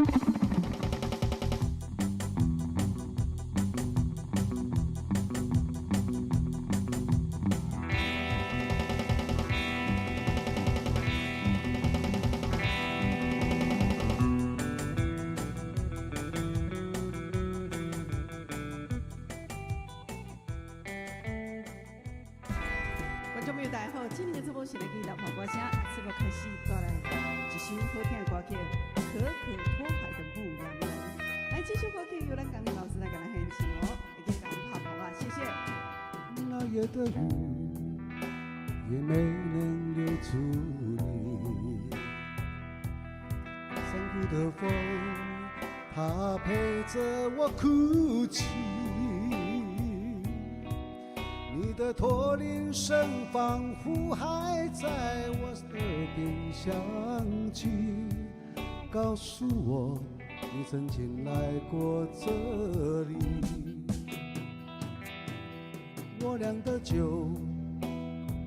觀眾朋友大家好，今日的節目是來去流行歌聲，節目開始帶來一首好聽的歌曲《可可托海的牧羊人》。來，這首歌曲由咱江林老師來共咱獻唱哦，會記共拍鼓啊，謝謝。那夜的雨也沒能留住你，山谷的風，它陪着我哭泣。你的駝鈴聲仿佛還在我耳邊響起，告訴我你曾經來過這裡。我釀的酒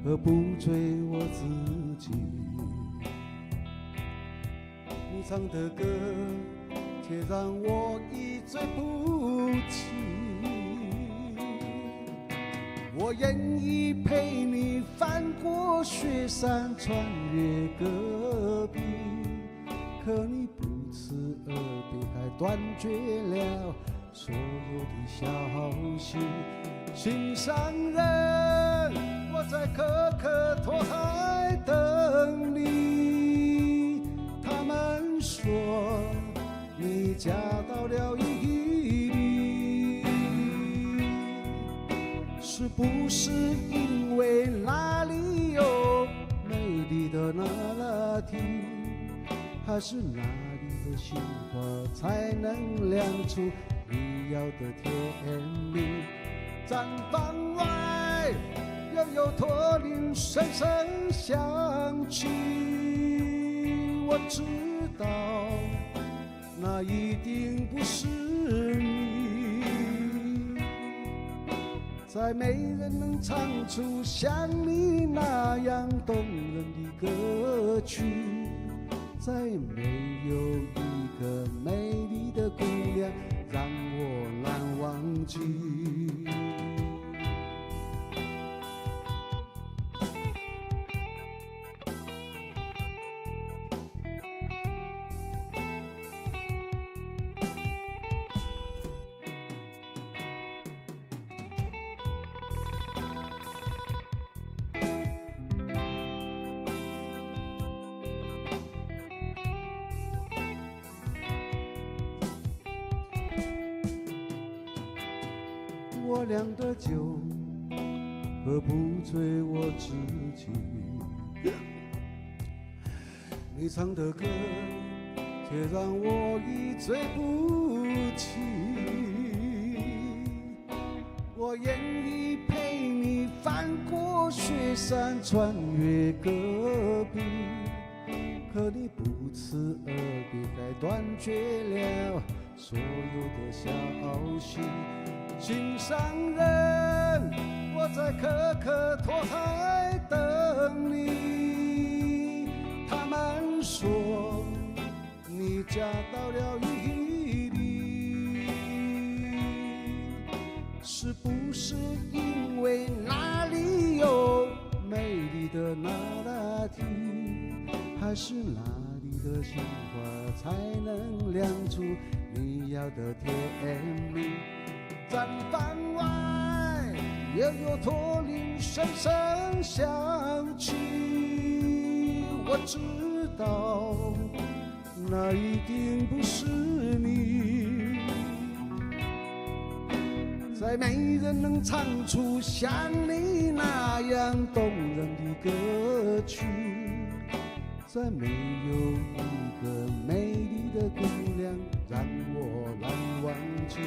喝不醉我自己，你唱的歌卻讓我一醉不起。我願意陪你翻過雪山，穿越戈壁，可你不辭而別，還斷絕了所有的消息。心上人，我在可可托海等你。他們說你嫁到了伊犁，是不是因為那裡有美麗的那拉提，還是那裡的杏花才能釀出你要的甜蜜？棧房外又有駝鈴聲聲響起，我知道那一定不是你。再沒人能唱出像你那樣動人的歌曲，再沒有一個美麗的姑娘讓我難忘記。我釀的酒喝不醉我自己，你唱的歌卻讓我一醉不起。我願意陪你翻過雪山，穿越戈壁，可你不辭而別，還斷絕了所有的消息。心上人，我在可可托海等你。他們說你嫁到了伊犁，是不是因為那裡有美麗的那拉提，還是那裡的杏花才能釀出你要的甜蜜？棧房外又有駝鈴聲聲響起，我知道那一定不是你。再沒人能唱出像你那樣動人的歌曲，再沒有一個美麗的姑娘讓我難忘記。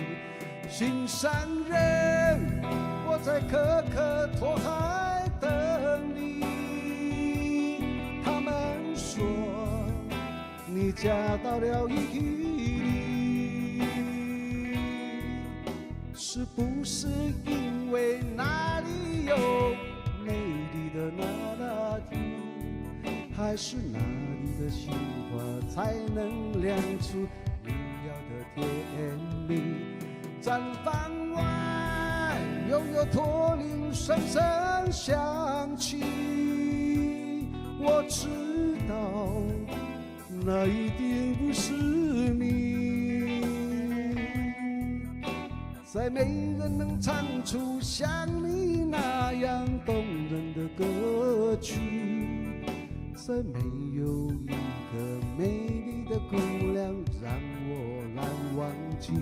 心上人，我在可可托海等你。他們說你嫁到了伊犁，是不是因為那裡有美麗的那拉提，還是那裡的杏花才能釀出驼铃声声响起，我知道那一定不是你。再没人能唱出像你那样动人的歌曲，再没有一个美丽的姑娘让我难忘记。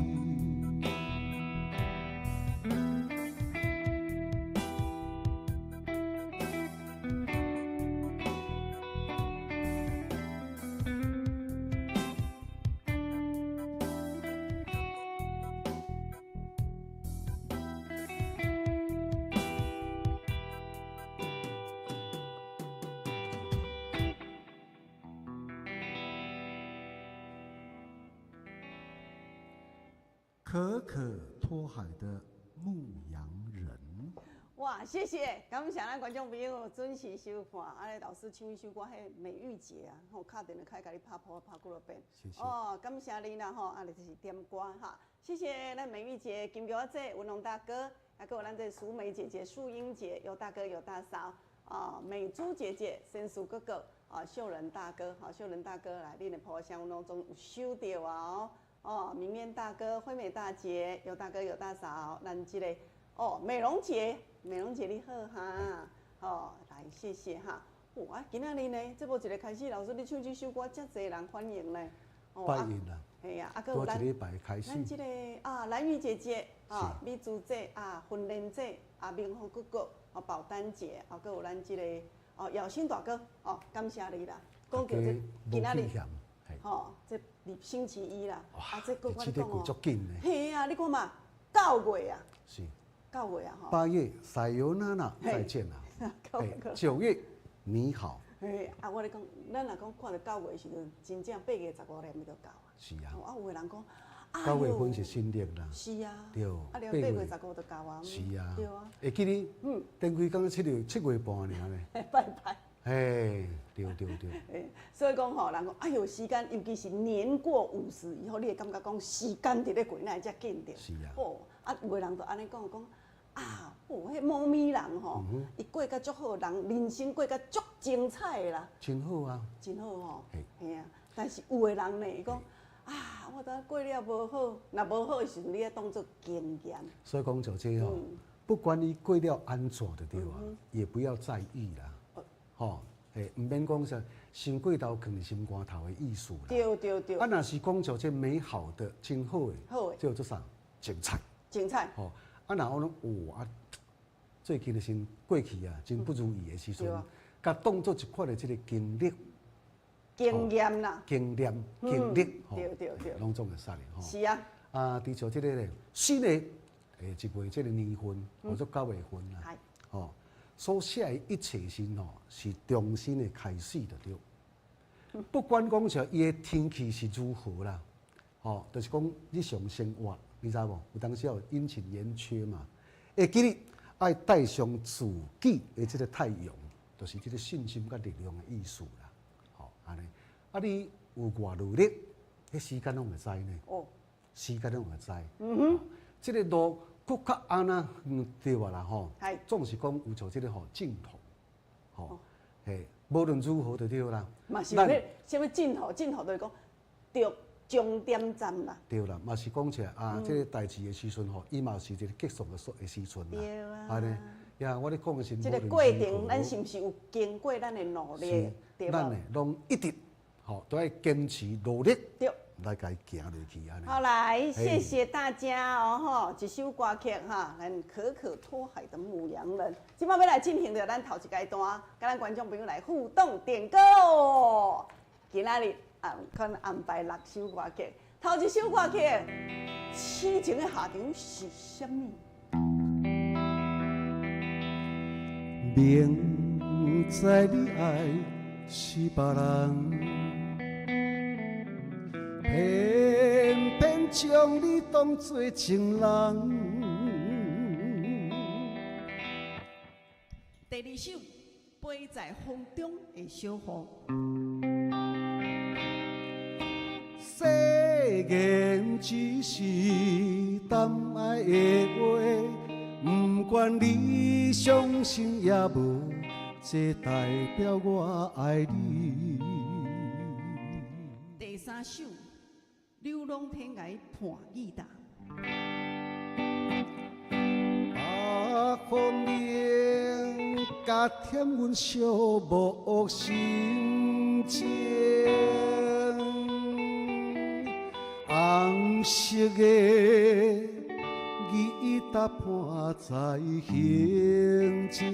可可托海的牧羊人。哇，谢谢，感谢咱观众朋友准时收看。啊，老师唱一首歌，彼美玉姐啊，吼，敲电话开共你拍噗拍几落遍。谢谢。哦，感谢你啦吼，啊，就是点歌哈，谢谢咱美玉姐、金桥仔姐、文龙大哥，啊，阁有咱这淑美姐姐、淑英姐、尤大哥、尤大嫂，啊，美珠姐姐、仙淑哥哥，啊，秀仁大哥，哈，秀仁大哥来，恁的噗声阮拢总有收著啊哦。哦，明艳大哥、惠美大姐、尤大哥、尤大嫂，咱这个哦，美容姐，美容姐你好哈，哦，来谢谢哈。哇，今仔日呢，这无一个开始，老师你唱这首歌，遮济人欢迎呢。拜迎啦。嘿啊，啊，阁有咱咱这个啊，兰玉姐姐啊，美珠姐啊，芬莲姐啊，明福哥哥啊，宝丹姐啊，阁有咱这个哦，耀兴大哥哦，感谢你啦。讲到这今仔日。吼，这星期一啦，啊，这阁我讲哦，嘿啊，你看嘛，九月啊，是，九月啊，吼。8月，撒尤娜娜，再见啦。9月，你好。嘿，啊，我咧讲，咱若讲看著九月的时阵，真正8月15日就到啊。是啊。啊，有的人讲， 9月份是新历啦。是啊。对。啊，了8月15就到啊。是啊。对啊。会记你，顶几工7月7月半尔呢。拜拜。嘿，对对对。所以讲吼，人讲，哎哟，时间，尤其是年过50以后，你会感觉讲时间伫咧过，哪会遮紧著？是啊。哦，啊，有的人就按呢讲讲，啊，哦，彼猫咪人吼，伊过甲足好，人人生过甲足精彩的啦。真好啊。真好吼。嘿啊，但是有的人呢，伊讲，啊，我知过了无好，若无好的时阵，你爱当做经验。所以讲就这吼，不管你过了按怎就对啊，也不要在意啦。吼，嘿，毋免讲啥，伤过头囥伫心肝头的意思啦。对对对。啊，若是讲就这美好的、真好的，好的，叫做啥？精彩。精彩。吼，啊，若我拢有啊，最近的时过去啊，真不如意的时阵，共当做一款的这个经历。经验啦。经验、经历，吼，对对对，拢总会使的吼。是啊。啊，除像这个咧，新的诶，一月这个年份，或者9月份啦，吼。所写的一切心吼，是重新的开始就对。不管讲像伊的天气是如何啦，吼，就是讲日常生活，你知无？有当时有阴晴圆缺嘛。会记得爱带上自己的这个太阳，就是这个信心佮力量的意思啦。吼，按呢，啊，你有偌努力，彼时间拢会知呢。哦，时间拢会知。嗯哼，这个路。阁较按怎远对啊啦吼，总是讲有像这个吼尽头，吼，嘿，无论如何就对啦。嘛是有彼啥物尽头，尽头就是讲著终点站啦。对啦，嘛是讲起来啊，这个代志的时阵吼，伊嘛是一个结束的所的时阵啦。对啊。按呢，呀，我咧讲的是。这个过程，咱是毋是有经过咱的努力？对无？咱呢，拢一直吼都爱坚持努力。对。来共伊行落去按呢。好来，谢谢大家哦吼，一首歌曲哈，咱可可托海的牧羊人，这摆欲来进行著咱头一阶段，佮咱观众朋友来互动点歌哦。今仔日啊，可能安排六首歌曲，头一首歌曲，痴情的下场是啥物？明知你爱是别人。偏偏将你当作情人。第二首，飞在风中的小雨。誓言只是谈爱的话，不管你相信抑无，这代表我爱你。第三首《流浪天涯伴吉他》。北风冷，甲添阮寂寞心情。红色的吉他伴在胸前。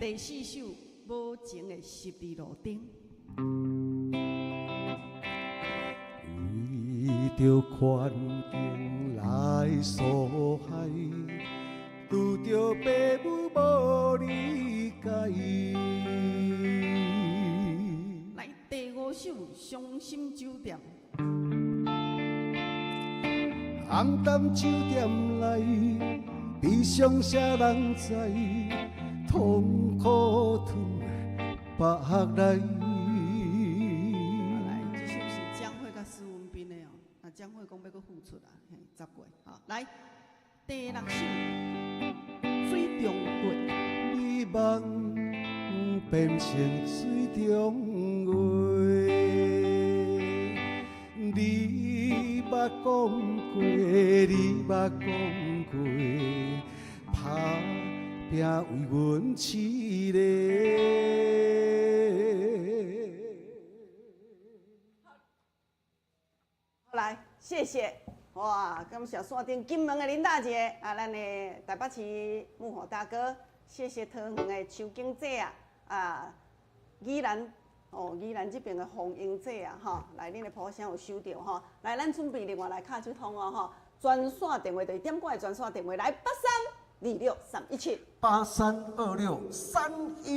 第四首《无情的十字路灯》。为著环境来诉海，拄著爸母无理解。来，第五首《伤心酒店》。暗淡酒店内，悲伤谁人知？痛苦吞腹内。来，这首是江蕙佮施文彬的哦。啊，江蕙讲欲阁复出啊，嘿，10月吼。来，第六首《水中月》。美梦变成水中月，你捌讲过，你捌讲过，打拼为阮痴咧。来，谢谢。哇，感谢山顶金门的林大姐，啊，咱的台北市幕后大哥，谢谢桃园的邱经济啊，啊，宜兰哦，宜兰这边的洪英姐啊，吼，来，恁的铺声有收著吼，来，咱准备另外来敲手通哦，吼，专线电话就是点歌的专线电话，来8326317， 8326317。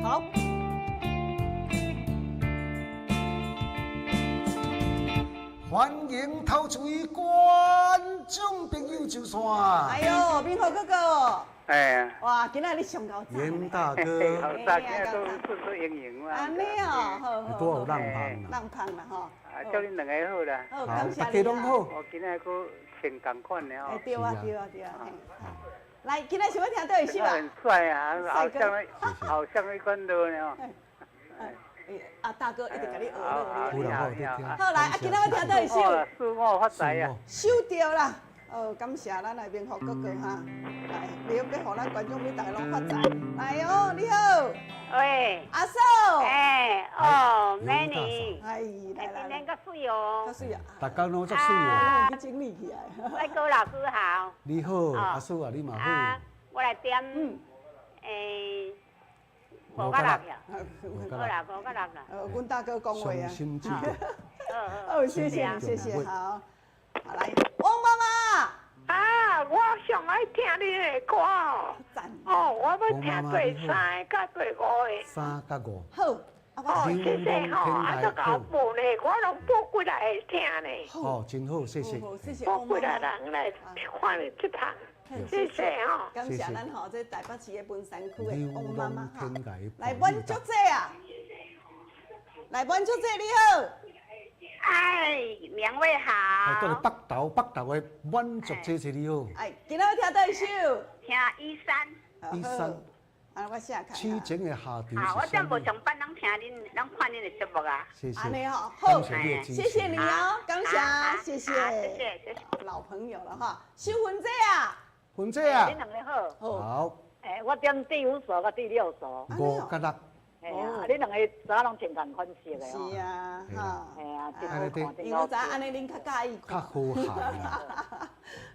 好。欢迎头一位观众朋友上线。哎呦，明和哥哥。哎。哇，今仔日上够早。严大哥。好早，今仔都顺顺盈盈嘛。按呢哦，好好。拄有浪芳啦。浪芳啦吼。啊，祝恁两个好啦。好，感谢大家拢好。我今仔阁穿仝款的吼。哎，对啊，对啊，对啊。来，今仔想欲听佗一首啊？很帅啊，好像好像一款路呢。啊，大哥一直共你学落。好，来，啊，今仔欲听佗一首？祝我发财啊！收著啦。哦，感谢咱的明福哥哥哈，来，你欲予咱观众，大家拢发财。来哦，你好。喂。阿嫂。哎，哦，美女。哎，来来。今天阁媠哦。阁媠啊。逐工拢足媠哦。去整理起来。帅哥老师好。你好，阿嫂啊，你嘛好。啊，我来点，五甲六票。好啦，五甲六啦。阮大哥讲话啊。好，谢谢，谢谢，好。好来，王妈妈。啊，我上爱听你的歌哦。哦，我欲听第三个佮第五个。三佮五。好。哦，谢谢吼，啊，阁共我报呢，我拢报过来听呢。哦，真好，谢谢。谢谢。报过来人来看你这趟，谢谢吼。感谢咱吼，这台北市的文山区的王妈妈哈。来满足者啊！来满足者，你好。哎，两位好。哎，住伫北投，北投的满足姐姐你好。哎，今仔欲听佗一首？听一三。一三。啊，我写开。痴情的下场。啊，我真无上班，拢听恁，拢看恁的节目啊。谢谢。按呢吼，好，谢谢你哦，感谢，谢谢，谢谢，谢谢。老朋友了哈，秀芬姐啊。芬姐啊。恁两个好。好。哎，我点第五首佮第六首。五佮六。嘿啊，恁两个早拢穿仝款式的哦。是啊，哈。嘿啊，真好看。因为我知影按呢恁较佮意看。较好看。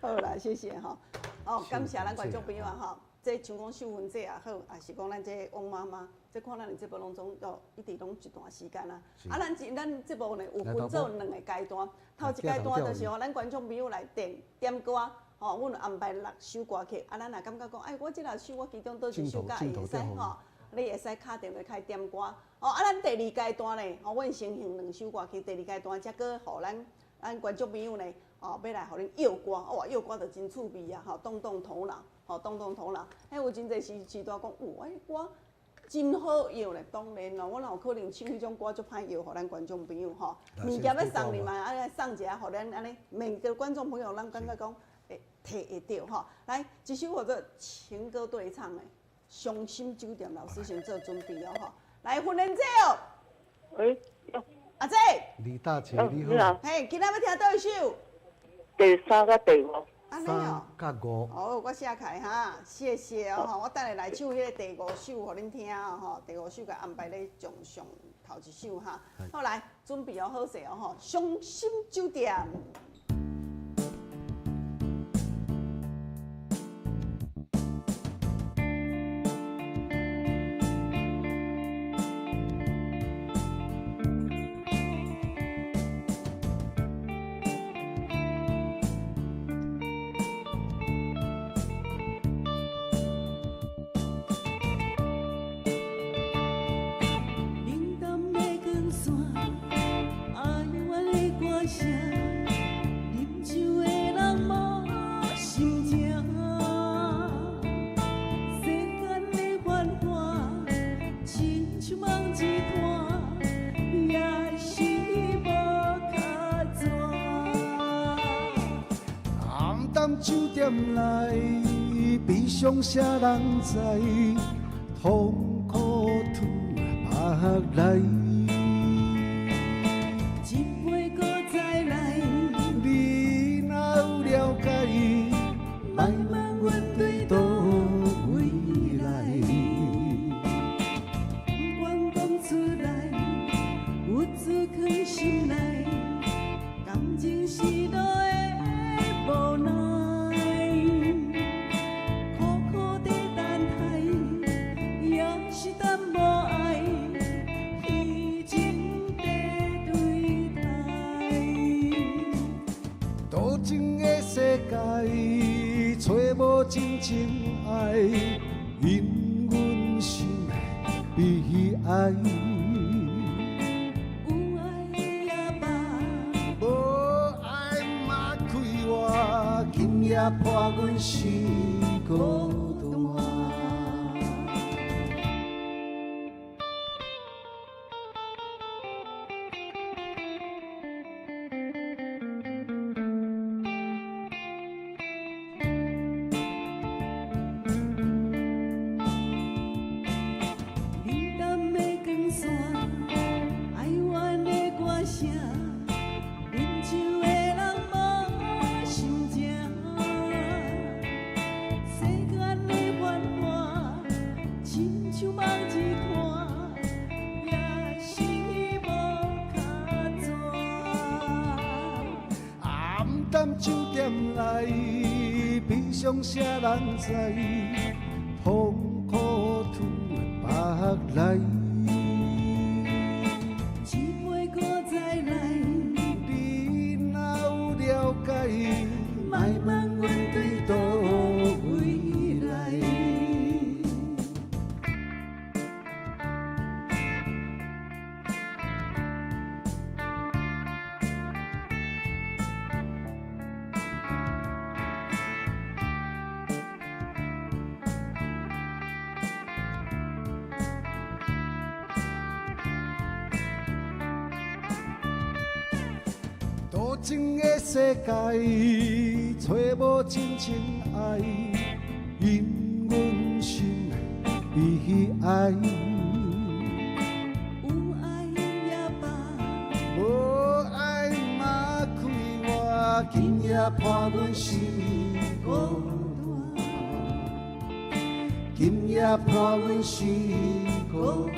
好啦，谢谢吼。哦，感谢咱观众朋友啊吼。这像讲秀芬姐也好，也是讲咱这王妈妈，这看咱的节目当中哦，一直拢一段时间啊。啊，咱咱节目呢有分做两个阶段，头一阶段就是予咱观众朋友来点点歌，吼，阮有安排六首歌曲。啊，咱若感觉讲，哎，我这六首我其中佗一首佮意会使吼。你會使敲電話開點歌。哦，啊，咱第二階段咧，哦，阮先行兩首歌曲，第二階段才閣予咱觀眾朋友呢，哦，欲來予恁約歌，哇，約歌就真趣味啊，吼，動動頭腦，吼，動動頭腦。彼有真濟時時段講，哇，彼歌真好約咧，當然咯，我哪有可能唱彼種歌足歹約，予咱觀眾朋友吼，物件欲送你嘛，啊，送一下，予咱按呢，每個觀眾朋友攏感覺講會提會著吼。來，這首叫做情歌對唱的《傷心酒店》，老師先做準備哦吼。來，訓練者哦。喂，阿姐。李大姐你好。嘿，今仔欲聽佗一首？第三佮第五。三佮五。好，我寫起來哈，謝謝哦吼，我等下來唱彼个第五首予恁聽哦吼，第五首共安排咧上上頭一首哈。好，來，準備哦，好勢哦吼，傷心酒店。冷淡的光線，哀怨的歌聲，飲酒的人無心情，世間的繁華，親像夢一段，也是無卡紙。暗淡酒店內，悲傷啥人知？痛苦吐腹內。一杯閣再來，你若有了解，莫問阮對佗位來。不管講出來，有滋藏心內，感情失落的無奈，苦苦地等待，也是等無愛，虚情地對待。多情的世界，揣無真情愛，因阮心悲哀。有愛也罷，無愛嘛快活，今夜伴阮心孤單。冷淡的光線，哀怨的歌聲，飲酒的人無心情。世間的繁華，親像夢一段，也是無卡紙。暗淡酒店內，悲傷啥人知？痛苦吐腹內。一杯閣再來，你若有了解，莫問阮對佗位來。多情的世界，揣無真情愛，因阮心悲哀。有愛也罷，無愛嘛快活，今夜伴阮心孤單。今夜伴阮心孤單。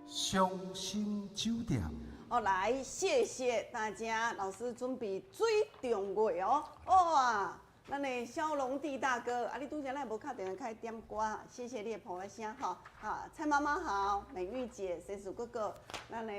傷心酒店。哦，來，謝謝大家，老師準備最重要哦，哇，咱的蕭龍弟大哥，啊，你拄才咱無敲電話開點歌，謝謝你的噗仔聲吼。啊，蔡媽媽好，美玉姐、誰叔哥哥，咱的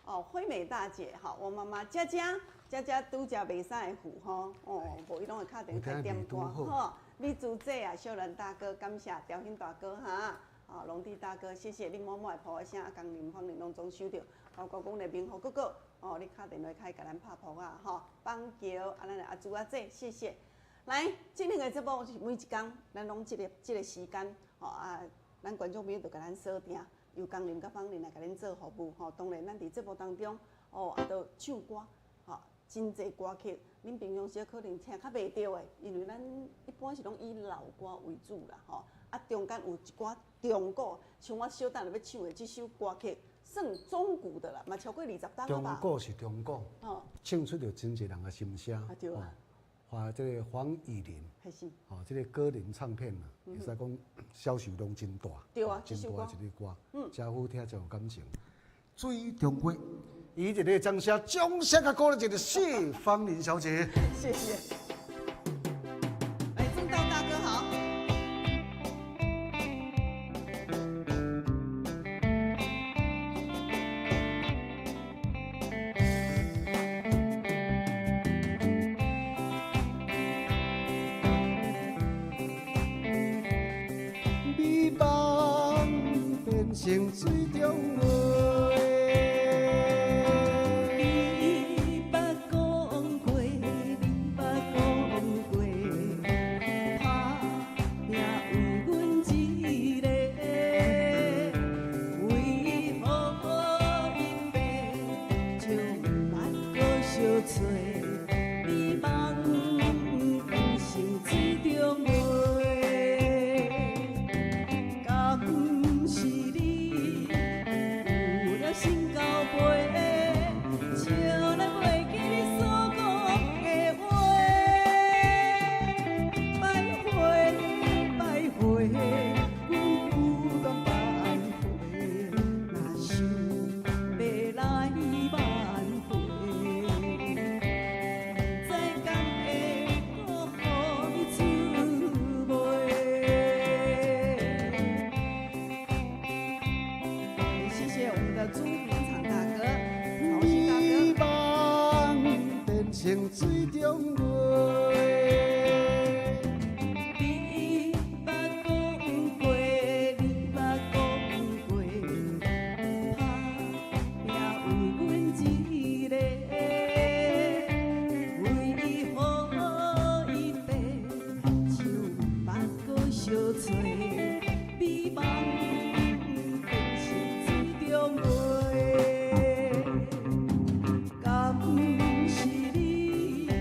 哦惠美大姐，吼，我媽媽佳佳，佳佳拄才袂使會赴吼，哦，無伊攏會敲電話點歌吼。美珠姐啊，小蘭大哥，感謝調興大哥哈，哦，龍弟大哥，謝謝你滿滿的噗仔聲，啊，江林芳林攏總收著，包括講的明福哥哥，哦，你敲電話開共咱拍噗仔吼，邦橋啊，咱的阿朱阿姐，謝謝。來，這兩個節目是每一工，咱攏這個時間，吼啊，咱觀眾朋友就共咱鎖定，由江林佮芳玲來共恁做服務，吼。當然，咱佇節目當中，哦，啊，都唱歌，吼，真濟歌曲，恁平常時可能聽較袂著的，因為咱一般是攏以老歌為主啦，吼。啊，中間有一寡中古，像我小等下欲唱的這首歌曲，算中古的啦，嘛超過20冬吧。中古是中古，唱出著真濟人的心聲。啊對啊。華這個黃乙玲，吼，這個歌林唱片啊，會使講銷售量真大，對啊，真大一个歌，真好聽，真有感情。水中月，以一个掌聲，掌聲共鼓勵一个謝芳玲小姐。謝謝。來，正道大哥好。成水中月。你捌講過，你捌講過，打拼為阮一个，為何一白就毋捌閣相揣？美夢變成水中月，敢是你？新交陪，笑咱袂記你所講的話。拜會拜會，阮不斷拜會，若想欲來挽回，不知敢會辜負你出賣。謝謝我們的朱明昶大哥，曹興大哥。美夢變成水中月。你捌講過，你捌講過，打拼為阮一個，為何一白就毋捌閣相揣？美夢變成水中月，敢是你有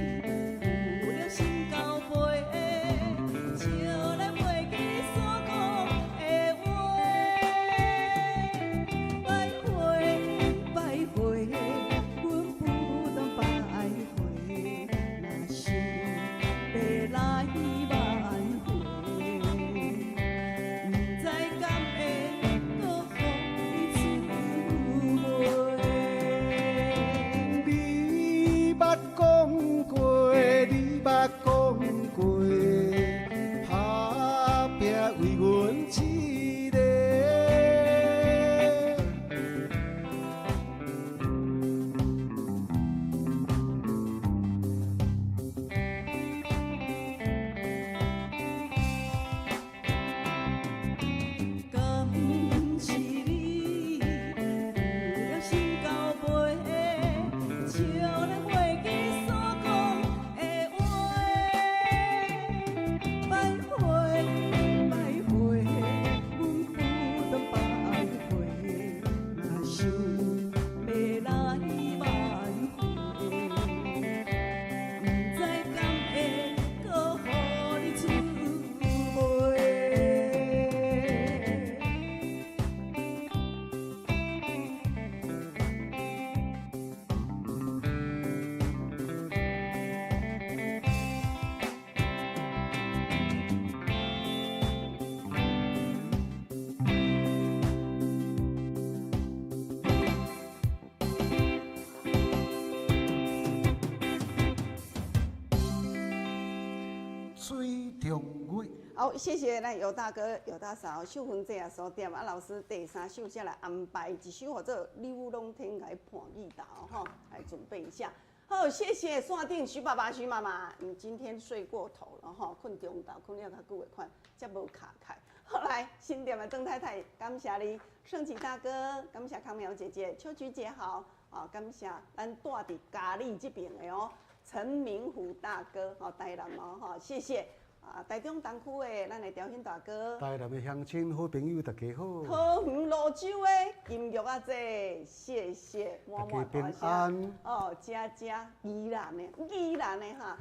水中月。好，謝謝咱尤大哥、尤大嫂、秀芬姐啊，所點啊，老師第三首才來安排一首，號做《柳浪天涯伴雨豆》吼，來準備一下。好，謝謝線頂徐爸爸、徐媽媽，你今天睡過頭了吼，睏中晝，睏了較久的款，才無卡開。好來，新店的鄧太太，感謝你，盛奇大哥，感謝康苗姐姐、秋菊姐好，啊，感謝咱住佇嘉義這邊的哦，陳明虎大哥，吼，台南哦，吼，謝謝。啊，台中東區的咱的調興大哥，台南的鄉親好朋友大家好，桃園蘆洲的金玉阿姐，謝謝，大家平安。哦，遮遮宜蘭的，宜蘭的哈，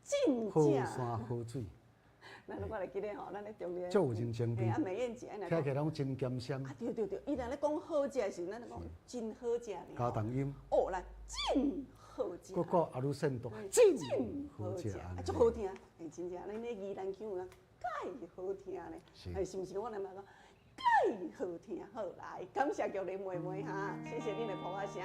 真好山好水。咱我會記得吼，咱咧中間，足有人情味。啊，美燕姐，聽起來攏真鹹酸。啊，對對對，伊若咧講好食的時陣，咱就講真好食。加重音。哦，來，真好食。閣閣阿愈善多，真好食，啊，足好聽。欸，真正，咱咧宜蘭腔有影蓋好聽咧，欸，是毋是？我來嘛講，蓋好聽，好來，感謝玉玲妹妹哈，謝謝恁的噗仔聲。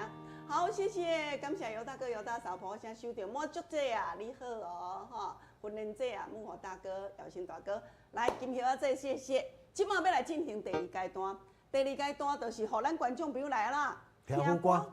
好，謝謝，感謝尤大哥、尤大嫂，噗仔聲收著滿足姐啊，你好哦，吼，訓練姐啊，木華大哥、姚新大哥，來金葉阿姐，謝謝。這馬欲來進行第二階段，第二階段就是予咱觀眾朋友來啦，聽好歌，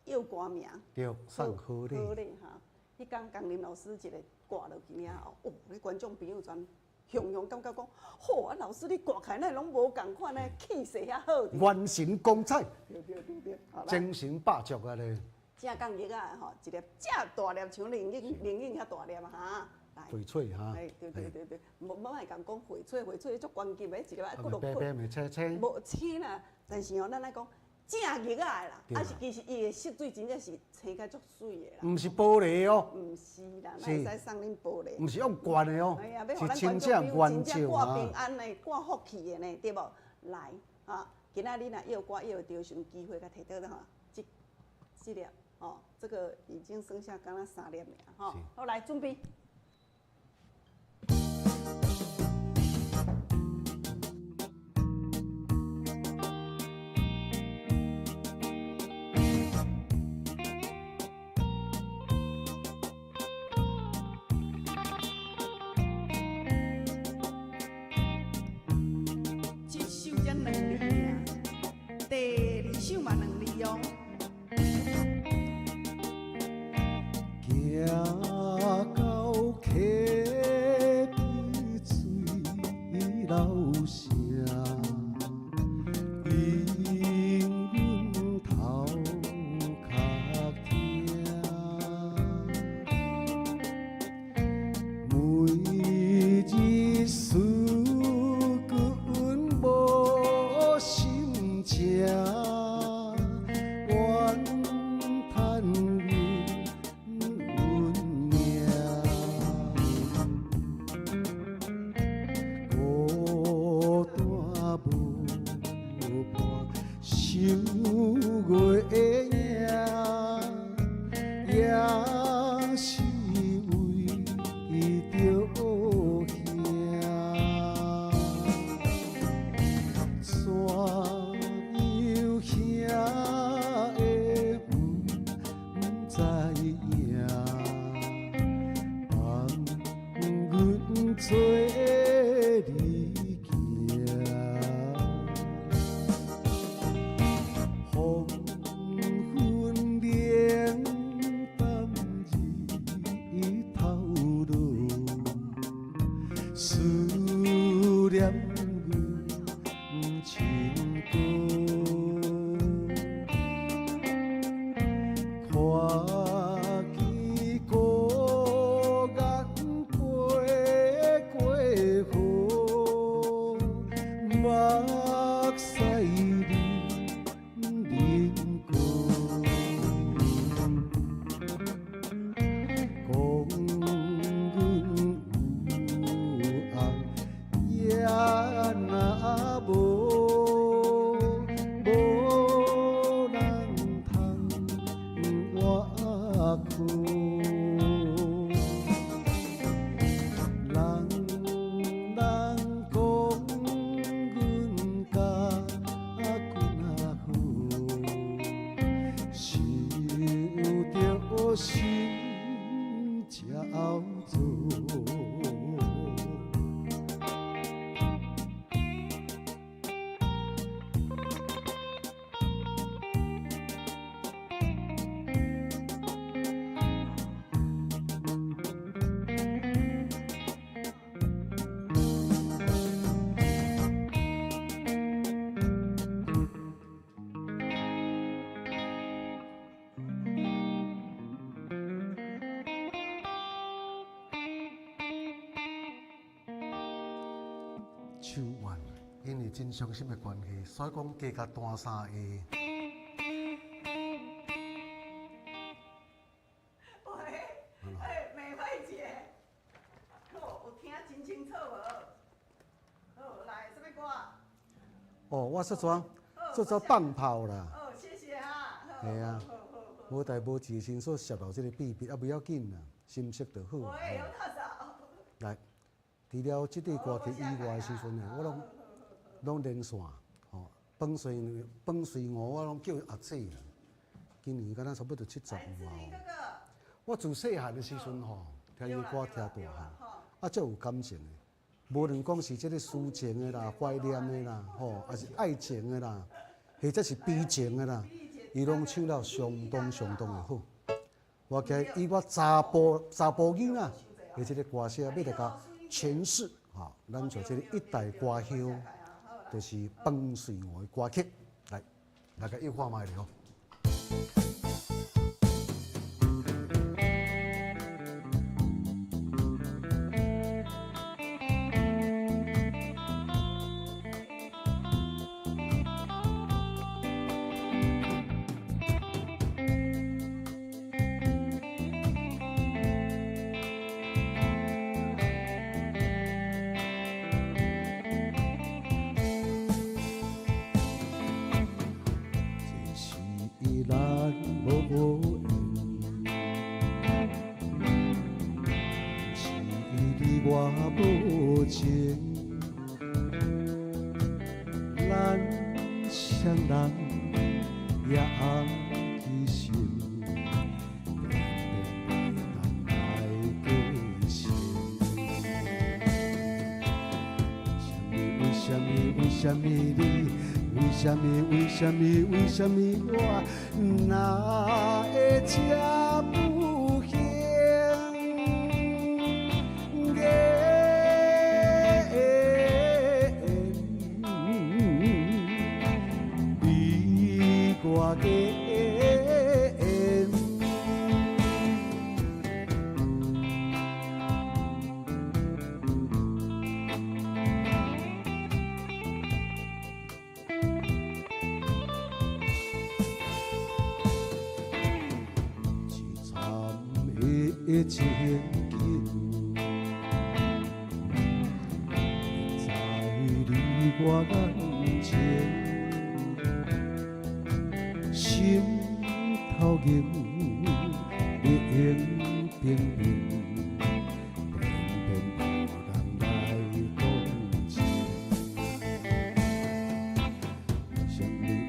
唱歌名，對，送好禮，好禮哈。彼工江林老師一個掛落去了後，哦，咧觀眾朋友全雄雄感覺講，好啊，老師你掛起來哪會攏無仝款呢？氣勢遐好。元神光彩，對對對對，精神百足啊咧。正港葉仔吼，一粒正大粒，像靈應靈應遐大粒哈。來。翡翠哈。哎，對對對對，無無愛共講翡翠，翡翠足懸級的，一粒啊，骨落白白袂青青。無青啦，但是吼，咱愛講。正葉仔的啦，啊是其實伊的色水真正是青甲足媠的啦。毋是玻璃哦。毋是啦，哪會使送恁玻璃？毋是用灌的哦，是真正原真正掛平安的、掛福氣的呢，對無？來，啊，今仔日若唱歌唱會著，想機會共提到吼，這這粒哦，這個已經剩下敢若三粒爾吼。好，來準備。這首才兩字爾，第二首嘛兩字哦。行到溪邊水流聲，因阮頭殼疼。每日思阮無心情，怨嘆阮命。孤單無伴，想月影，也是為著兄。怎樣兄會毋知影？放阮做你行。黃昏冷淡日頭落，思念阮親哥。看見孤雁飛過河，目屎流流過。講阮有翁也若無，無人通倚靠。人人講阮甲君仔好，想著心焦躁。手腕，因為真傷心的關係，所以講加共彈三下。喂，欸，美惠姐，好，有聽真清楚無？好，來，啥物歌？哦，我說怎做做放炮啦。哦，謝謝啊。係啊，無代無誌先所泄露這個秘密，啊，不要緊啦，心息就好。喂，尤大嫂。來，除了這塊歌曲以外的時陣呢，我攏連線，吼，放隨放隨我，我攏叫阿姐啦。今年敢若差不多70有啊。我自細漢的時陣吼，聽伊歌聽大漢，啊，足有感情的。無論講是這個抒情的啦、懷念的啦，吼，還是愛情的啦，或者是悲情的啦，伊攏唱了相當相當的好。我記得以我查埔囡仔的這個歌聲，要來共詮釋，吼，咱做這個一代歌后，就是彭穗娥的歌曲，來，來共唱看覓咧吼。我無情，咱雙人也去心，偏偏袂當來繼承。為什麼？為什麼？為什麼你？為什麼？為什麼？為什麼我哪會這不幸？我的缘。凄惨的情景，在你我眼前。心頭硬，冷冰冰，偏偏無人來同情。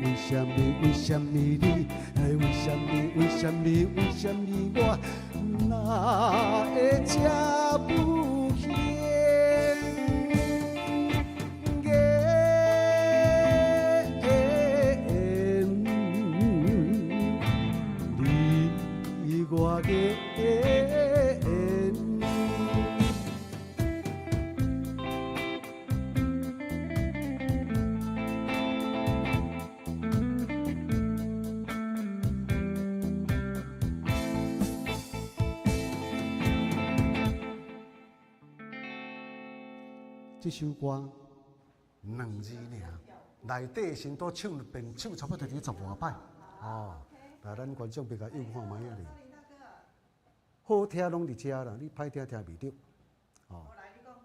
為什麼？為什麼？為什麼你？為什麼？為什麼？為什麼我哪會這不幸？我的缘。這首歌兩字爾，內底先都唱一遍，唱差不多佇十外擺。哦，來，咱觀眾別共唱看覓仔咧。好聽攏佇遮啦，你歹聽聽袂著。哦，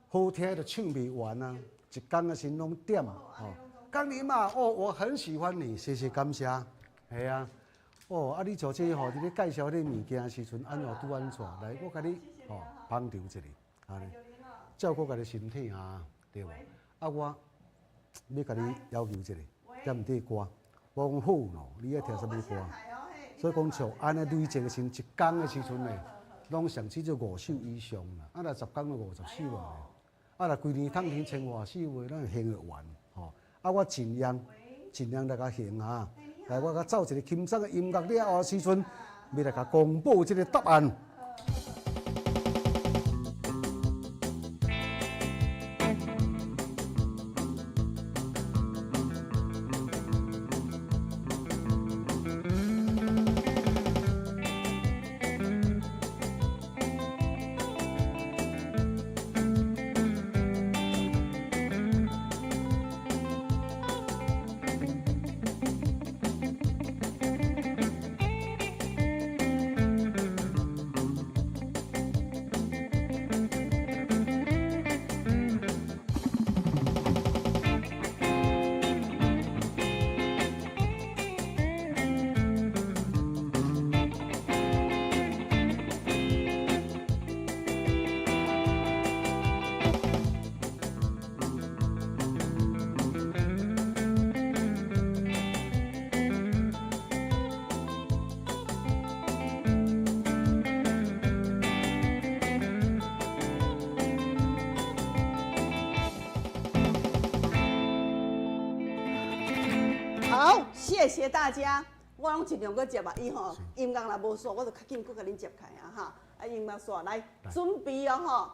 好聽就唱袂完啊，一工仔先攏點。哦，江林嘛，哦，我很喜歡你，謝謝感謝。係啊，哦，啊，你做這吼，佇咧介紹這物件時陣，按怎拄按怎？來，我共你吼捧場一下，按呢，照顧家己身體啊，對無？啊，我欲共你要求一下，踮這歌，我講好喏，你愛聽啥物歌？所以講像按呢累積的時，一工的時陣呢，攏上至少五首以上啦。啊，若10工就50首啊。啊，若規年趁錢千外首的，咱還會完吼。啊，我盡量盡量來共還哈。來，我共奏一個輕鬆的音樂了後，時陣欲來共公布這個答案。谢谢大家。我拢尽量阁接啊，伊吼音乐若无煞，我就较紧阁共恁接起来啊哈。啊，音乐煞来准备哦吼。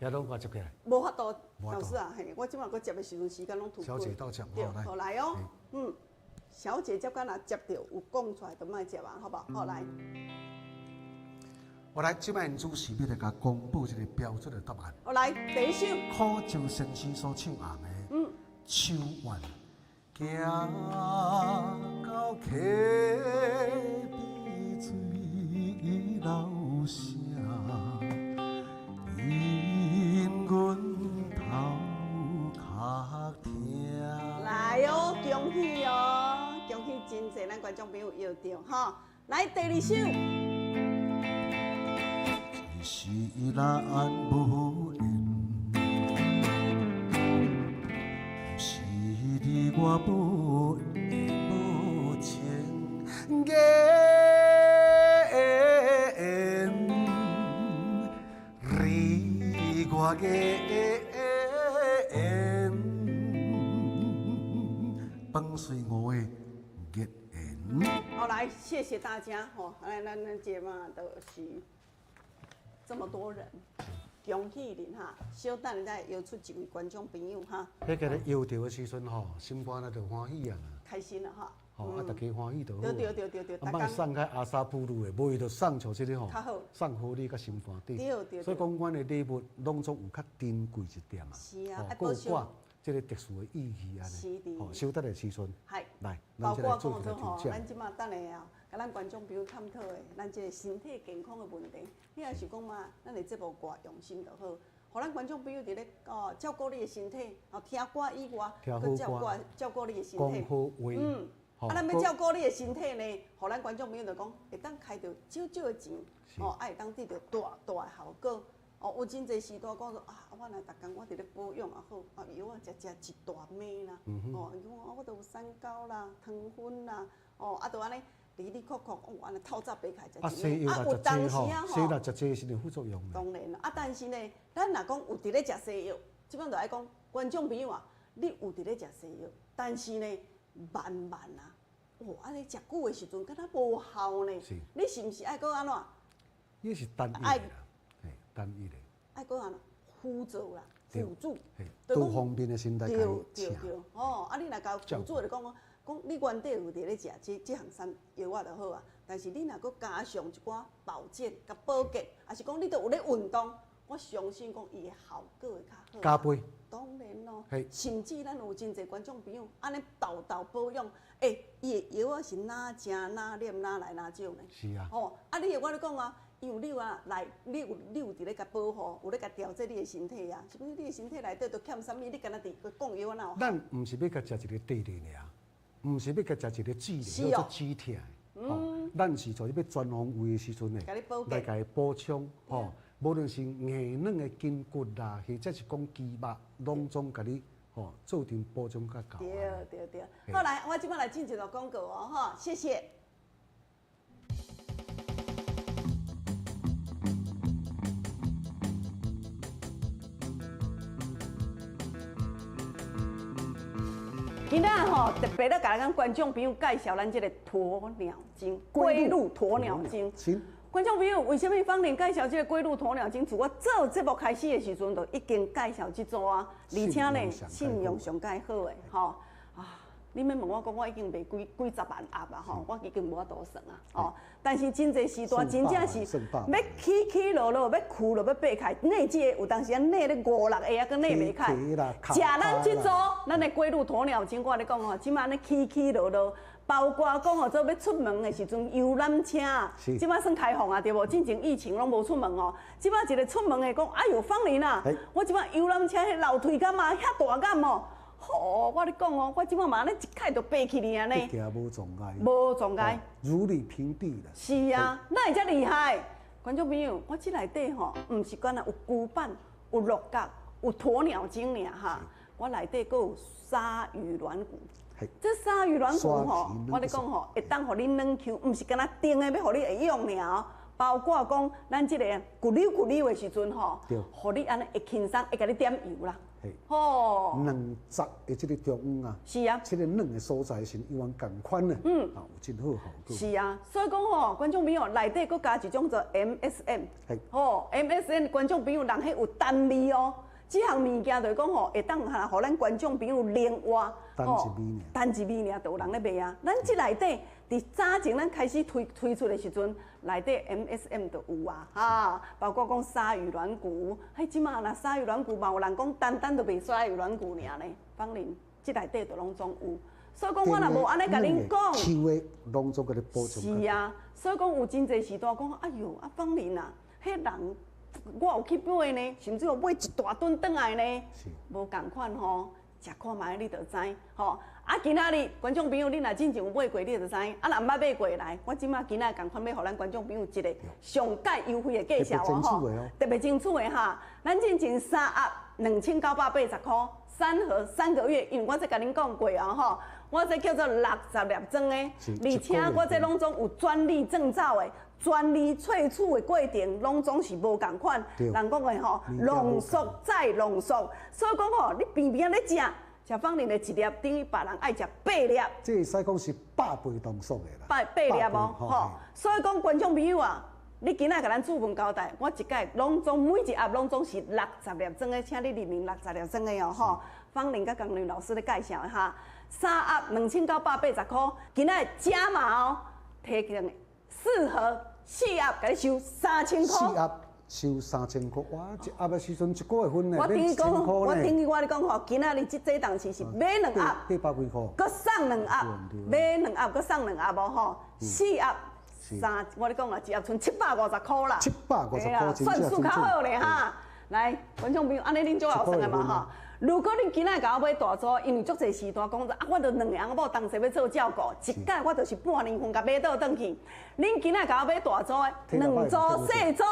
遐拢我接起来。无法度，老师啊，嘿，我这摆阁接的时阵时间拢吐。小姐到场，对，好来哦，嗯，小姐接敢若接著有讲出来，就莫接啊，好无？好来。我来，这摆主持欲来共公布这个标准的答案。好来，第一首。苦酒先生所唱红的。秋怨。行到溪边水流声，因阮头壳疼。来哦，恭喜哦，恭喜真济咱观众朋友摇著哈。来第二首。这是咱无缘，是你我无缘无情缘，你我缘，放随我的热缘。好，来，谢谢大家吼，来，咱这嘛都是这么多人，恭喜恁哈！小等下摇出一位观众朋友哈。彼个咧摇著的时阵吼，心肝内就欢喜啊。开心了哈。吼，啊，大家欢喜就好。对对对对对。啊，莫送较阿萨布鲁的，无伊就送像这个吼。较好。送予你较心肝底。对对。所以讲，阮的礼物拢总有较珍贵一点啊。是啊。阁有挂这个特殊的意义按呢。是的。吼，小等的时阵。系。来，咱再来做一个抽奖。咱这马等下啊。共咱观众朋友探讨的，咱这个身体健康的问题，你若是讲嘛，咱的节目偌用心就好，予咱观众朋友伫咧哦照顾你的身体，哦听歌以外，阁照顾照顾你的身体。讲好话。嗯。啊，咱欲照顾你的身体呢，予咱观众朋友就讲，会当开著少少的钱，哦，啊会当得著大大的效果。哦，有真济时代讲说啊，我若逐工我伫咧保养也好，啊药啊食食一大枚啦，哦，伊讲啊我都有三高啦、糖分啦，哦，啊就按呢。哩哩扣扣，哦，按呢透早爬起来食一枚，啊，有当时啊吼，西药食济是有副作用。当然啦，啊，但是呢，咱若讲有伫咧食西药，这摆就爱讲观众朋友啊，你有伫咧食西药，但是呢，慢慢啊，哦，按呢食久的时阵，敢若无效呢。是。你是毋是爱阁按怎？你是单一的啦，嘿，单一的。爱阁按怎辅助啦，辅助。多方面的心态对对对，哦，啊，你若共辅助就讲哦。讲你原底有伫咧食这这项产药仔就好啊，但是你若阁加上一寡保健佮保健，抑是讲你都有咧运动，我相信讲伊的效果会较好。加倍。当然咯，甚至咱有真济观众朋友按呢沓沓保养，欸，伊的药仔是哪食哪念哪来哪少呢？是啊。吼，啊，你会我咧讲啊，因为你有啊来，你有伫咧共保护，有咧共调节你的身体啊，是毋是？你的身体内底都欠啥物？你敢若伫讲药仔哪有？咱毋是欲共食一个地梨尔。毋是欲共食一个止的，叫做止疼的。吼，咱是做欲全方位的时阵呢，来共伊补充。吼，无论是硬软的筋骨啦，或者是讲肌肉，拢总共你吼做阵补充较够。对对对。好来，我这摆来进一个广告哦，哈，谢谢。今仔吼特别咧，共咱观众朋友介绍咱这个鸵鸟精，龟鹿鸵鸟精。观众朋友，为啥物芳玲介绍这个龟鹿鸵鸟精？自我做节目开始的时阵，就已经介绍这组啊，而且呢，信用上盖好的吼啊。你免问我讲，我已经卖几几十万盒啊吼，我已经无法度算啊哦。但是真济时代真正是欲起起落落，欲跍落欲爬起来，内这个有当时啊内咧五六个啊，阁内袂开。食咱这组，咱的龟鹿鸵鸟精，我咧讲吼，这马按呢起起落落，包括讲吼，做欲出门的时阵游览车，这马算开放啊，对无？进前疫情拢无出门哦，这马一个出门的讲，哎哟，芳玲啊，我这马游览车彼楼梯敢嘛遐大敢哦。吼！我咧讲哦，我这摆嘛按呢一开就爬起去按呢。无障碍。无障碍。如履平地啦。是啊，哪会遮厉害？观众朋友，我这内底吼，毋是干焦有龟板、有鹿角、有鸵鸟精尔哈，我内底阁有鲨鱼软骨。这鲨鱼软骨吼，我咧讲吼，会当予你软 Q，毋是干焦甜的欲予你会用尔哦。包括講咱這个骨溜骨溜的時陣吼，予你按呢會輕鬆，會共你點油啦。吼，軟雜的這个中央啊，是啊，這个軟的所在是永遠仝款的，啊，有真好效果。是啊，所以講吼，觀眾朋友內底閣加一種做 MSM，吼，MSM 觀眾朋友人彼有單味哦，這項物件就是講吼，會當哈，予咱觀眾朋友靈活，單一味爾，單一味爾就有人咧賣啊。咱這內底佇早前咱開始推出的時陣，內底 MSM 就有啊，哈，包括講鯊魚軟骨，彼這馬若鯊魚軟骨嘛有人講單單就賣鯊魚軟骨爾呢，芳玲，這內底就攏總有。所以講我若無按呢共恁講，攏總共你補充。是啊，所以講有真濟時段講，哎喲，啊芳玲啊，彼人我有去買呢，甚至有買一大噸轉來呢，無仝款吼，食看覓你就知吼。啊，今仔日觀眾朋友，你若進前有買過，你就知。啊，若毋捌買過來，我這馬今仔仝款欲予咱觀眾朋友一個上蓋優惠的介紹哦，吼，特別清楚的哈。咱進前三盒2980塊，三盒3個月，因為我這共恁講過哦，吼，我這叫做60粒裝的，而且我這攏總有專利證照的，專利萃取的過程，攏總是無仝款。人講的吼，濃縮再濃縮，所以講吼，你平平咧食。食芳玲的一粒等於別人愛食八粒，這會使講是百倍濃縮的啦。八粒哦，吼！所以講觀眾朋友啊，你今仔共咱主問交代，我一擺攏總每一盒攏總是60粒裝的，請你認明60粒裝的哦，吼！芳玲佮江玲老師咧介紹的哈，三盒2980塊，今仔加碼哦，提供四盒四盒，共你收3000塊。收3000塊，哇！一盒的時陣一個月份呢，我等於講，我等於我咧講吼，今仔日這這檔次是買兩盒，八百幾塊，閣送兩盒，買兩盒閣送兩盒無吼，四盒三，我咧講啦，一盒賰750塊啦，750塊，算數較好咧哈。來，觀眾朋友，按呢恁足後算的嘛吼。如果恁今仔共我買大組，因為足濟時段講啊，我著兩個翁某同齊欲做照顧，一擺我就是半年份共買倒轉去。恁今仔共我買大組的，兩組細組的，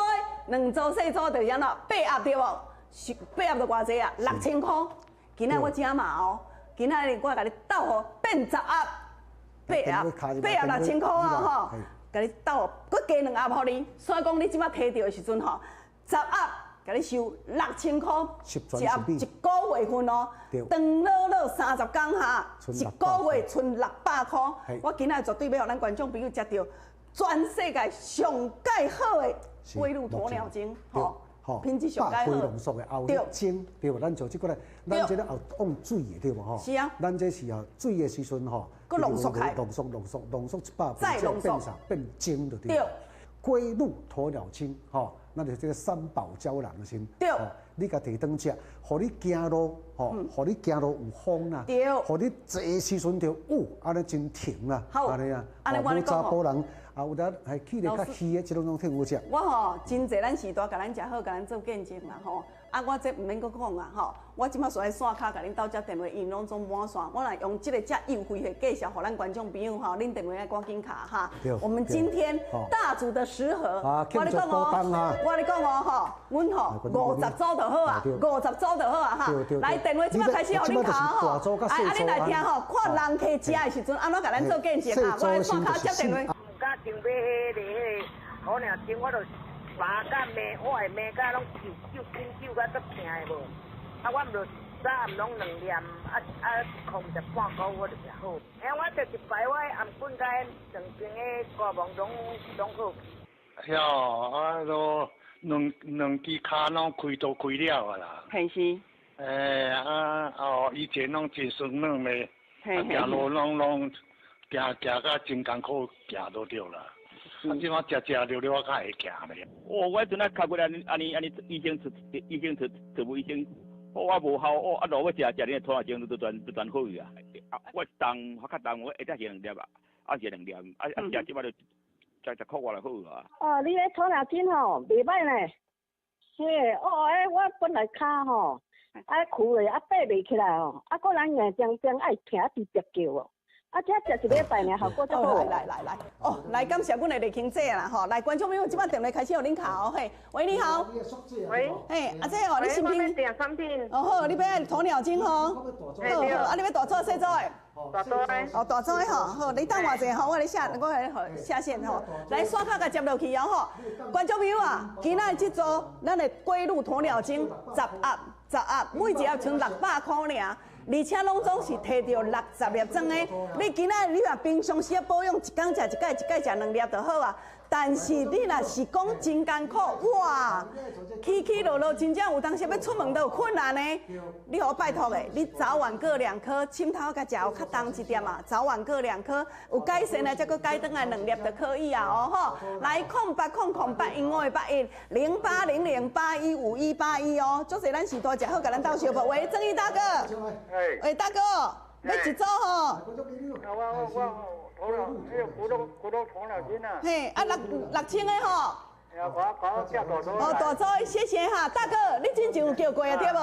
兩組細組就是按怎八盒對無？是八盒就偌濟啊？6000塊。今仔我加碼哦，今仔日我共你鬥予變10盒，八盒，八盒6000塊啊吼，共你鬥，閣加兩盒予你。所以講你這擺提著的時陣吼，10盒。共你收6000塊，一盒一個月份哦，長樂樂30工哈，一個月賰600塊。我今仔絕對欲予咱觀眾朋友食著全世界上蓋好的龜鹿鴕鳥精，吼，品質上蓋好。百倍濃縮的後精，對無？咱就這個來，咱這個後往水的對無？吼，是啊。咱這是啊水的時陣吼，閣濃縮開，濃縮濃縮濃縮100倍，再濃縮變啥？變精就對。龜鹿鴕鳥精，吼。咱就這個三寶膠囊先，對，你共提轉食，予你行路，吼，予你行路有風啦，對，予你坐時陣就有，按呢真停啦，好，按呢啊，按呢我有查埔人啊，有當還去得較虛的，這攏總挺有食。我吼真濟，咱時代共咱食好，共咱做見證啦吼。啊，我這毋免閣講啊吼，我這馬煞愛線跤共恁鬥接電話，因攏總滿線。我來用這個遮優惠的介紹，予咱觀眾朋友吼，恁電話愛趕緊敲哈。我們今天大組的10盒，我咧講哦，我咧講哦吼，阮吼50組就好啊，50組就好啊哈。來，電話這馬開始予恁敲吼，啊，恁來聽吼，看人客食的時陣，按怎共咱做見證啊？我來線跤接電話。毋敢想買彼个彼个，鴕鳥精我就。麻甲罵，我會罵甲攏揪揪緊揪甲足疼的無？啊，我毋就早暗攏兩粒，啊啊一箍毋食半箍，我就食好。哎，我就一擺，我頷頸佮兩邊的肝毛攏好。曉，啊，都兩支跤攏開刀開了啊啦。係是。欸啊哦，以前攏真酸軟的，啊行路攏行行甲真艱苦，行都對啦。啊！這馬食食了了，我較會行咧。哦，我彼陣啊，較過來按呢按呢，醫生出醫生出出無醫生，我無效，哦，啊，落尾食食恁鴕鳥精都全好去啊。啊，我重較重，我一日食兩粒啊，啊食兩粒，啊啊食這擺就食一箍外就好啊。哦，你彼鴕鳥精吼，袂歹呢。是，哦，欸，我本來跤吼，啊跍咧，啊爬袂起來吼，啊，閣人硬釘釘愛疼，一直直叫哦。啊，這食一禮拜爾，效果才好。來來來來，哦，來感謝阮的麗卿姐啦吼，來觀眾朋友，這擺電話開始予恁敲哦嘿，喂你好，喂，嘿，阿姐哦，你新品，訂產品，哦好，你欲愛鴕鳥精吼，好好，啊你欲大組細組的？大組的，哦大組的吼，好，你等偌濟吼，我咧下，我來下線吼，來線卡共接落去哦吼，觀眾朋友啊，今仔日這組咱的龜鹿鴕鳥精十盒十盒，每一盒賰600箍爾。而且攏總是提著60粒裝的，你今仔日你若平常時保養，一工食一擺，一擺食兩粒就好啊。但是你若是講真艱苦，哇，起起落落真正有當時欲出門都有困難的。你予我拜託的，你早晚各兩顆，深頭共食有較重一點啊。早晚各兩顆，有改善的，才閣改轉來兩粒就可以啊。哦吼，來08008155810800815181哦。足濟咱是大食好，共咱鬥相報。喂，曾毅大哥。喂，大哥，欲一組吼。我鴕鳥，那個骨頭骨頭鴕鳥精啊。嘿，啊六千个吼。我叫大組。哦，大組，謝謝哈，大哥，你之前有叫過啊，對無？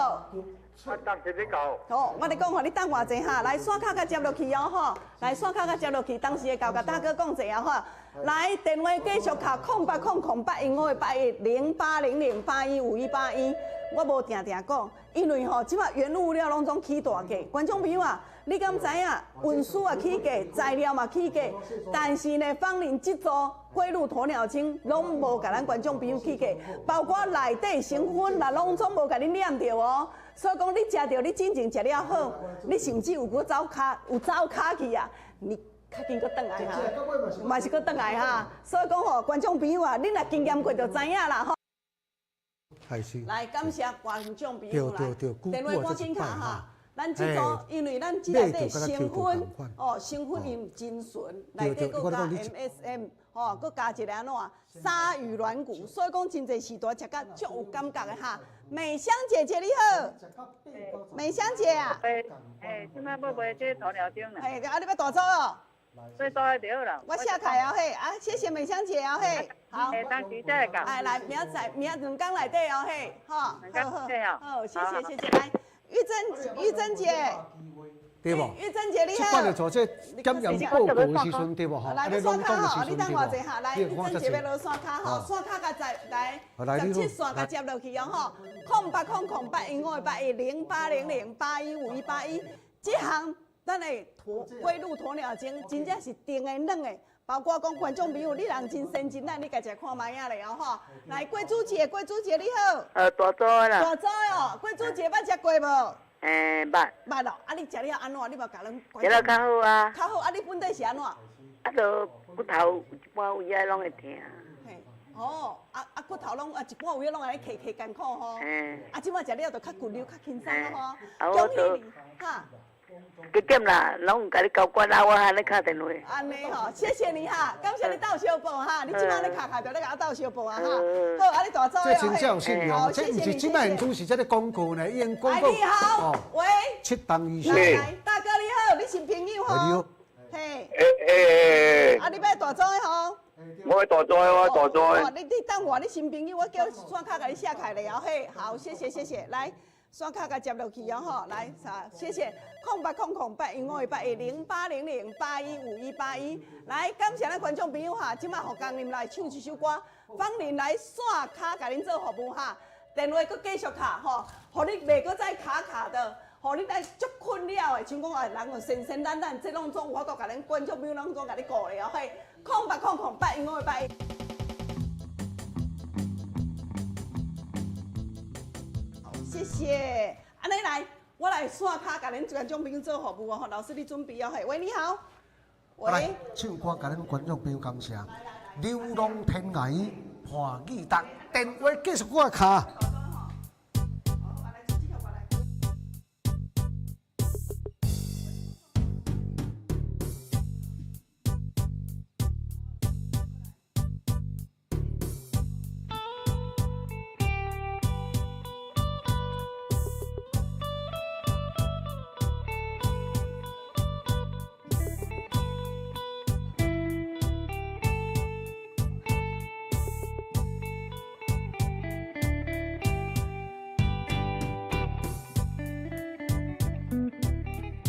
我當時咧搞。好，我咧講吼，你等偌濟哈，來線卡共接落去哦吼，來線卡共接落去，當時會到共大哥講者啊吼。來，電話繼續敲08008155810800815181。我無定定講，因為吼，這擺原物料攏總起大價。觀眾朋友啊，你敢知影？運輸也起價，材料嘛起價，但是呢，芳鄰這組龜鹿鴕鳥精攏無共咱觀眾朋友起價，包括內底成分啦，攏總無共你念著哦。所以講，你食著，你真正食了好，你甚至有閣走跤，有走跤去啊，你較緊閣轉來哈，嘛是閣轉來哈。所以講吼，觀眾朋友啊，你若經驗過就知影啦吼。來感謝觀眾朋友來，電話趕緊敲哈。咱這組，因為咱這內底成分，哦，成分𪜶真純，內底閣加 MSM，吼，閣加一個按怎鯊魚軟骨，所以講真濟時段食甲足有感覺的哈。美香姐姐你好，美香姐啊，欸，這擺欲賣這鴕鳥精啦。嘿，啊，你欲大組哦？欲大組就好啦。我寫開啊嘿，啊，謝謝美香姐啊嘿，好。欸，當時才會到。哎，來，明仔載，明仔兩工內底哦嘿，吼，好好，好，謝謝謝謝，來，玉珍姐，對無？玉珍姐你好。這擺就做這檢驗報告的時陣對無？吼，來，線卡吼，你等偌濟哈，來，玉珍姐欲落線卡吼，線卡共再來，17線共接落去哦吼，08008155810800815181，這項咱的龜鹿鴕鳥精真正是甜的軟的，包括講觀眾朋友，你人真先進，咱你家食看覓仔咧哦吼。來，郭主姐，郭主姐你好。大組的啦。大組的哦，郭主姐捌食過無？欸，捌。捌咯，啊你食了按怎？你嘛共咱。食了較好啊。較好，啊你本底是按怎？啊，就骨頭有一半位仔攏會疼。嘿，哦，啊啊骨頭攏啊一半位仔攏按呢磕磕艱苦吼。嘿。啊，這擺食了就較骨溜較輕鬆咯吼。啊，我就。哈。加減啦，攏有共你交關啊，我還咧敲電話。按呢吼，謝謝你哈，感謝你鬥相報哈，你這擺咧敲敲著咧共我鬥相報啊哈。好，啊你大組這真正有信用，這毋是這擺主是這个廣告呢，已經廣告。你好，喂。七檔以上。大哥你好，你是朋友吼？你好。嘿。欸欸。啊，你欲大組的吼？我大組，我大組。哦，你等我，你新朋友，我叫線卡共你寫開咧哦嘿，好，謝謝謝謝，來。線卡共接落去哦吼，來，啥？謝謝。08008158108008015181，來，感謝咱觀眾朋友哈，這擺予江林來唱一首歌，芳鄰來線卡共恁做服務哈，電話閣繼續敲吼，予你袂閣再卡卡的，予你來足困擾的，像講啊，人有神神懶懶，這攏總有法度共恁觀眾朋友攏總共你顧咧哦嘿，0800815581。謝謝，按呢來，我來線卡共恁觀眾朋友做服務哦。老師，你準備哦。嘿，喂，你好。喂。來，唱歌共恁觀眾朋友感謝。流浪天涯伴記得，電話繼續我敲。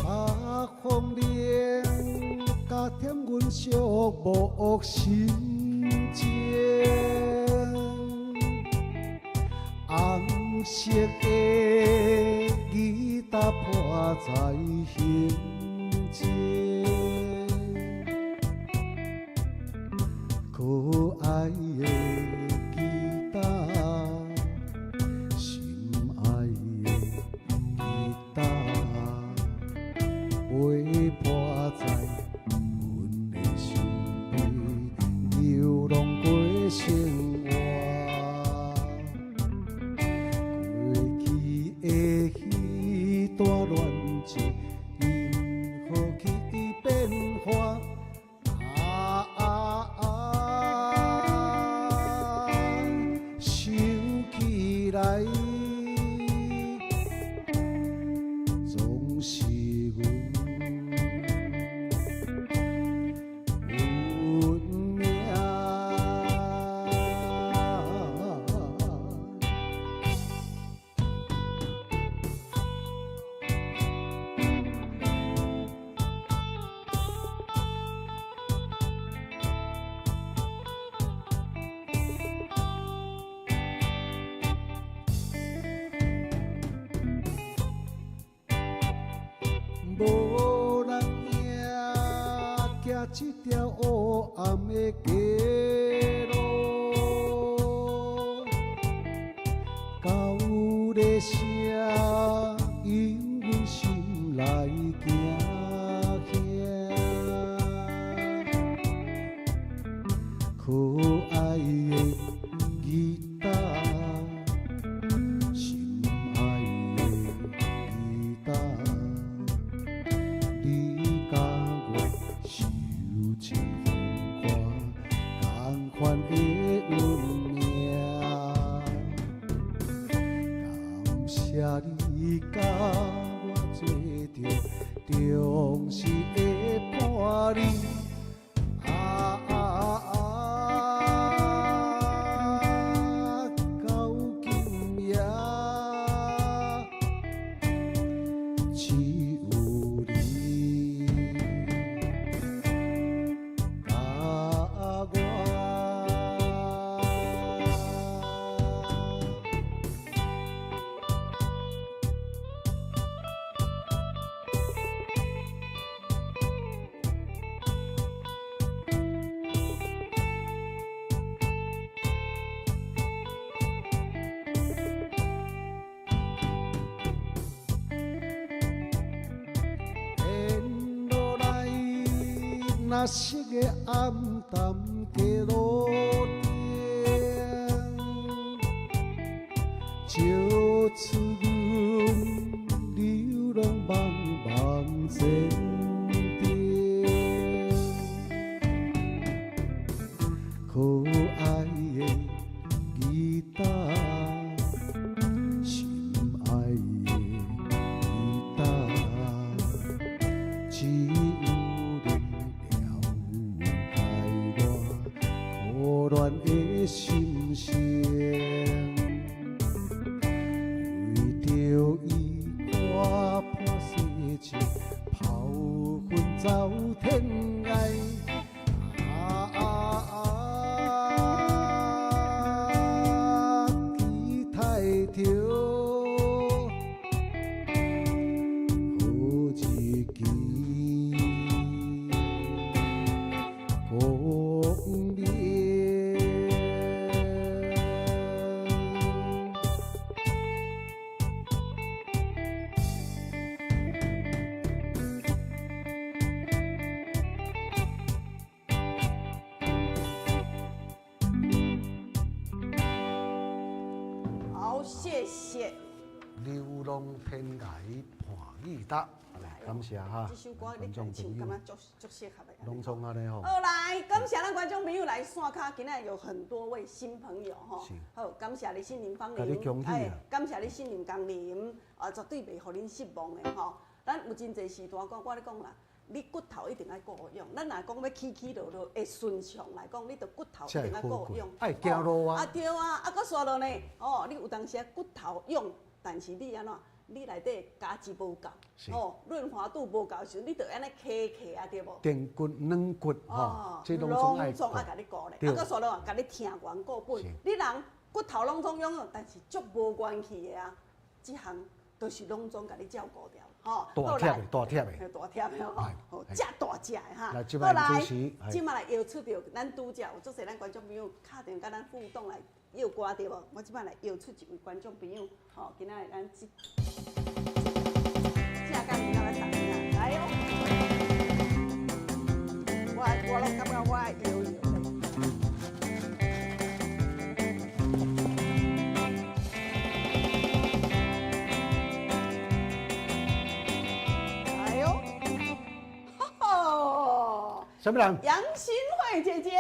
把風鈴添阮寂寞心情。红色的吉他伴在胸前，可爱的吉他，心爱的吉他，陪伴在阮的身边，流浪过生活。过去的彼段恋情，因何去变化？啊啊啊！想起来，总是阮运命。无人影，行这条黑暗的街路，狗咧声引阮心内惊吓。可爱的吉他，心爱的吉他，你佮我受尽风寒，仝款的运命。感谢你佮我做著忠实的伴侣。啊啊啊！到今夜，只有你佮我。缘落来，若色的暗淡街路顶，笑出阮流浪茫茫前程。可爱的吉他，心爱的吉他，只有你了解我苦恋的心声。为著伊，看破世情，抛魂走天涯。啊啊啊！期待著好日子光明。好，谢谢。流浪天涯伴吉他，来感谢哈，这首歌你观众唱，朋友感觉足足适合的。拢创按呢吼。好来，感谢咱观众朋友来线跤，今仔有很多位新朋友吼是。好，感谢你信任芳共你恭喜啊感谢你信任江林，啊，绝对袂予恁失望的吼。咱有真济时段讲，我咧讲啦，你骨头一定爱顾养。咱若讲欲起起落落会顺畅来讲，你著骨头一定爱顾养。爱行路啊啊对啊，啊，阁煞落呢，哦，你有当时啊骨头勇，但是你按怎？你內底加持無夠，吼，潤滑度無夠時，你就按呢磕磕啊，對無？電骨、軟骨吼，這攏總愛攏總愛共你顧咧，啊，閣煞落共你疼元顧本，你人骨頭攏總擁有，但是足無元氣的啊，這項都是攏總共你照顧掉，吼。大貼的，大貼的，大貼的吼，好，遮大隻的哈。來，這擺主持，這擺來邀出著咱拄才有足濟咱觀眾朋友敲電話佮咱互動來邀歌對無？我這擺來邀出一位觀眾朋友，吼，今仔日咱這這工囡仔咱逐个來哦。我攏感覺我愛搖搖咧。來哦，吼！啥物人？楊新慧姐姐。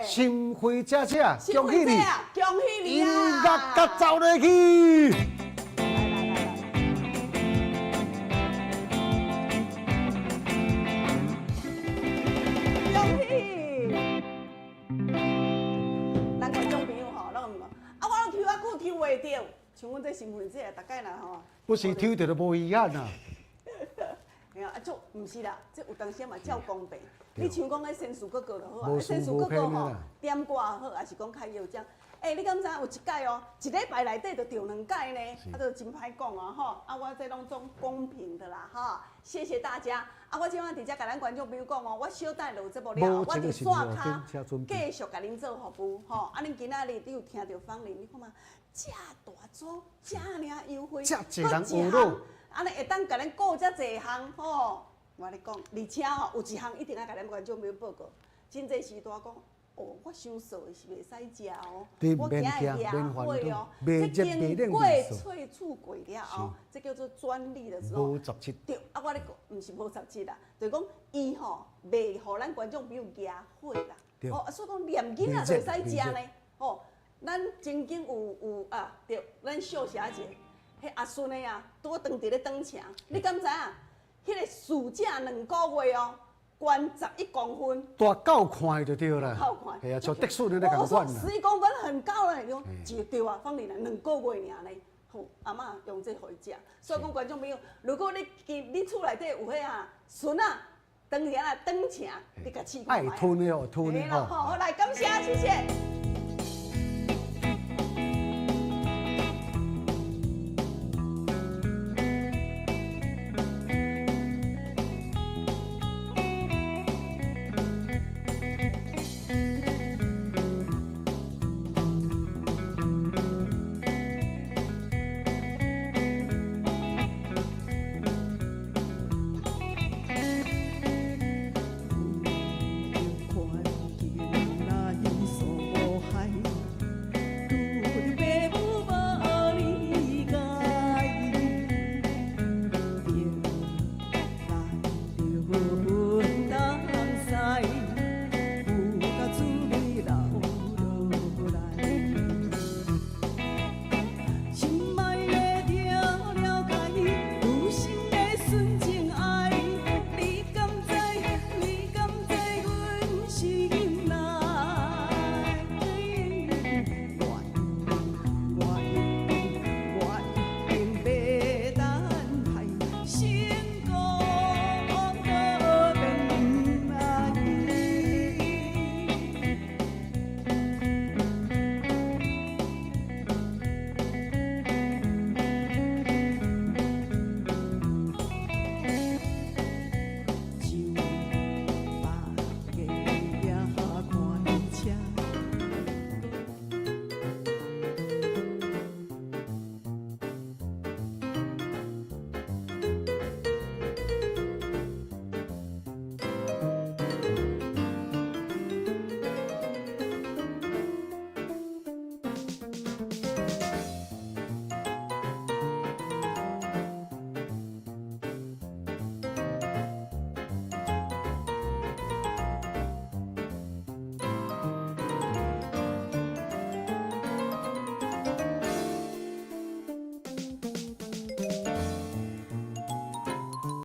新慧姐姐，恭喜你！恭喜你啊！音樂佮走落去。來來來來。恭喜！咱觀眾朋友吼，攏毋講，啊，我攏抽較久抽袂著，像阮這身份這大概啦吼。不是抽著就無遺憾啊。嘿啊，足毋是啦，這有當時嘛照公平。你像講彼仙士哥哥就好啊，仙士哥哥吼點歌也好，抑是講開藥獎。欸，你敢知影有一屆哦，一禮拜內底就中兩屆呢，啊，就真歹講啊吼。啊，我這攏總公平的啦吼，謝謝大家。啊，我這擺佇遮共咱觀眾朋友講哦，我小等落節目了後，我佇線跤繼續共恁做服務吼。啊，恁今仔日你有聽著芳玲，你看嘛，遮大組，遮爾優惠，遮濟人學咯，按呢會當共咱顧遮濟項吼。我咧講，而且吼有一項一定愛共咱觀眾朋友報告，真濟時大講，哦，我傷瘦的是袂使食哦，我驚會惹火哦。這經過萃取過了後，這叫做專利的時候。無17。對，啊，我咧講，毋是無17啦，就是講伊吼袂予咱觀眾朋友惹火啦。哦，所以講連囡仔都會使食呢。吼，咱曾經有啊，對，咱秀霞姐，彼阿孫的啊，拄當佇咧轉城，你敢知影？彼個暑假兩個月哦，懸11公分。大夠看就對啦。夠看。係啊，像德順那個共款啦。11公分很高咧，講就對啊，芳玲啊，兩個月爾呢，好，阿嬤用這予伊食。所以講觀眾朋友，如果你見你厝內底有彼啊孫仔，當年啊轉城，你共試看覓。愛吞的哦，吞的吼。好，來感謝，謝謝。